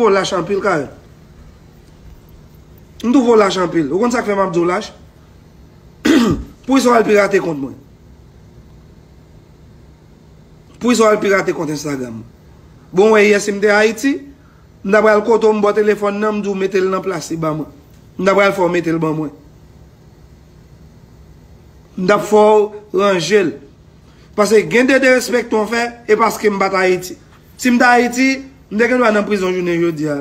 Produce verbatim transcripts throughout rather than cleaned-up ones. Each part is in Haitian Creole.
twò lach anpil, Carel. M twouve w lach anpil. Ou konn sa k fè m ap di w lach? Poukisa w al pirate kont mwen? Poukisa w al pirate kont Instagram mwen? Bon, wè, yè si m te Ayiti, m ta pral kote w, m ba w telefòn nan, m di w mete l nan plas li ban mwen. M ta pral fè w mete l ban mwen. M t ap fè w ranje l. Paske gen de derespekte w fè, e paske m pa t Ayiti. Si m t Ayiti, m te gen dwa nan prizon jounen jodi a.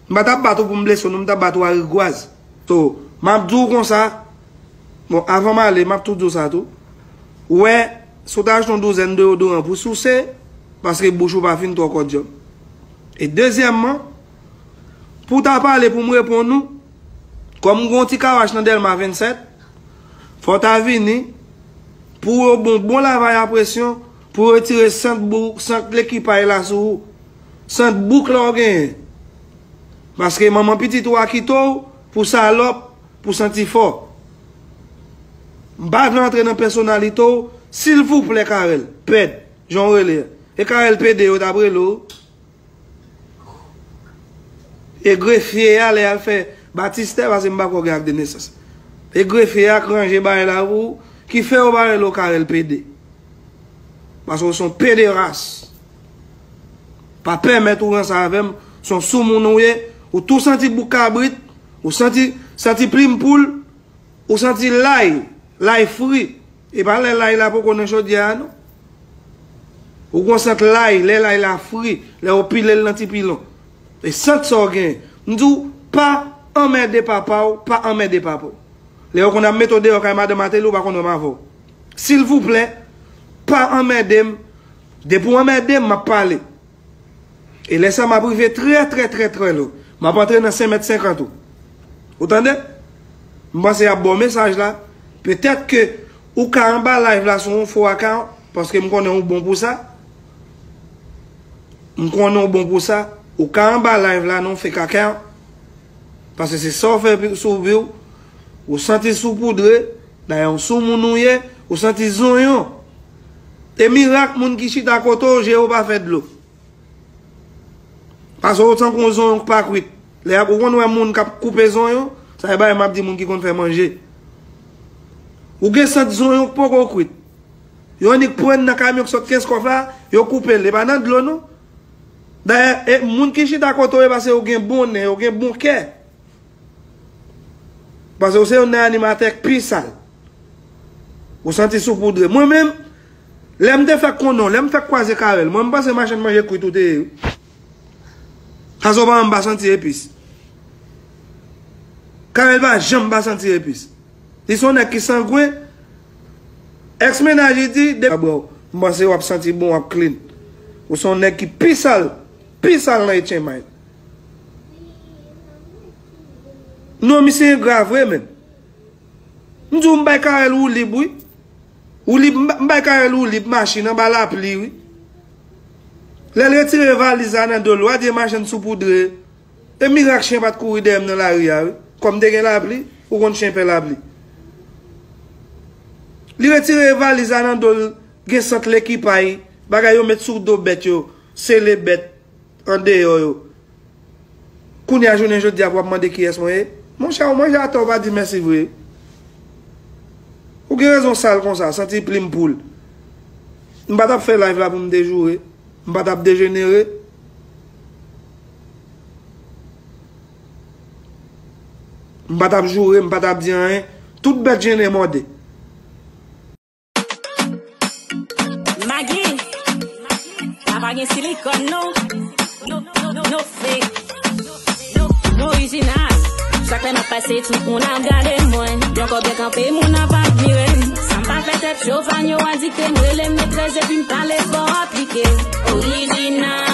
M pa t ap bat ou pou m blese w, non, m t ap bat ou a rigwaz. So, m ap di w konsa, bon, avan m ale, m ap tou di w sa tou. Ou wè, si w ta achte yon douzèn deyodoran pou souse, paske bouch ou pa fin twò kòdyòm. E dezyèmman, pou w ta pale pou m reponn ou, kòm m gen yon ti kawach nan Dèlma vennsèt, fò w ta vini pou yo bon, bon lavaj a presyon, pou yo retire sant bou-, sant lekipay la sou ou, sant bouk la w genyen. Paske manman pitit ou a kite w pou salòp, pou santi fò. M pa vle antre nan pèsonalite w, silvouplè, Carel, pèd, jan w rele a. E Carel pede yo t ap rele w. E grefye a, lè y al fè batistè, paske m pa kwè w gen ak de nesans. E grefye a k ranje bagay la pou ou, ki fè yo pa rele w Carel pede. Paske w se yon pederas. Pa pèmèt ou ranse avè m, se yon soumoun ou ye, ou tou santi bouk kabrit, ou santi, santi plim poul, ou santi lay, lay fri. E pa lè lay la poko nan chodyè a, non. Ou gon sant lay, lè lay la fri, lè yo pile l nan ti pilon. E sant sa w genyen. M di w, pa anmède papa w, pa anmède papa w. Lè yo konn ap mete w deyò kay madan Mateli, ou pa konn wè m avè w. Silvouplè, pa anmède m. Depi w anmède m, m ap pale. E lè sa m ap rive trè, trè, trè, trè lwen. M ap antre nan senk mèt senkant ou. Ou tande? M panse y ap ba w mesaj la. Petèt ke ou ka anba live la sou yon fo akawon, paske m konnen ou bon pou sa. M konnen ou bon pou sa. Ou ka anba live la nan yon fake akawon. Paske se sa w fè pi-, sou vi w. Ou santi soupoudre, dayè yon soumoun ou ye, ou santi zonyon. E mirak moun ki chita kote w, je yo pa fè dlo. Paske ou tankou yon zonyon k pa kwit. Lè y ap, ou konn wè moun k ap koupe zonyon, sa e bagay m ap di moun ki konn fè manje. Ou gen sant zonyon k poko kwit. Yo annik pran nan kamyon k sot kenz kòf la, yo koupe l. E pa nan dlo, non. Dayè, e moun ki chita kote w, e paske yo gen bon nen, yo gen bon kè. Paske ou se youn nan animatè k pi sal. Ou santi soupoudre. Mwen menm, lè m te fèk konnen w, lè m fèk kwaze Carel, mwen m panse machann manje kwit ou te ye, wi. Paske w pa janm pa santi epis. Carel pa janm pa santi epis. Li se yon nèg ki sangwen. Èks mennaj li di, de-, m panse w ap santi bon, w ap clean. Ou se yon nèg ki pi sal, pi sal nan etchenmay. Non, misye engra vre, menm. M di w, m bay Carel woulib, wi. Woulib, m ba-, m bay Carel woulib machin anba lapli, wi. Lè l retire valiz la nan do l, w a di e machann soupoudre. E mirak chen pa t kouri dèyè m nan lari a, wi. Kòm te gen lapli, ou konn chen pè lapli. Li retire valiz la nan do l, gen sant lekipay, bagay yo met sou do bèt yo, sele bèt andeyò yo. Kounye a jounen jodi a pou w ap mande kiyès mwen ye? Monchè, ou manje atò, ou pa di mèsi vre. Ou gen rezon sal konsa, santi plim poul. M pa t ap fè live la pou m te joure. M pa t ap dejenere. M pa t ap joure, m pa t ap di anyen. Tout bèt jennen mòde. Magi, sa pa gen silikòn non. No, no, no, no fake. No, no orijinal. Chak lè m ap pase, tout moun ap gade mwen. Yon kò byen kanpe, moun ap admire m. Sa m pa fè tèt cho, fan yo adikte m. Rele m metrès epi m pale fò aplike. Orijinal.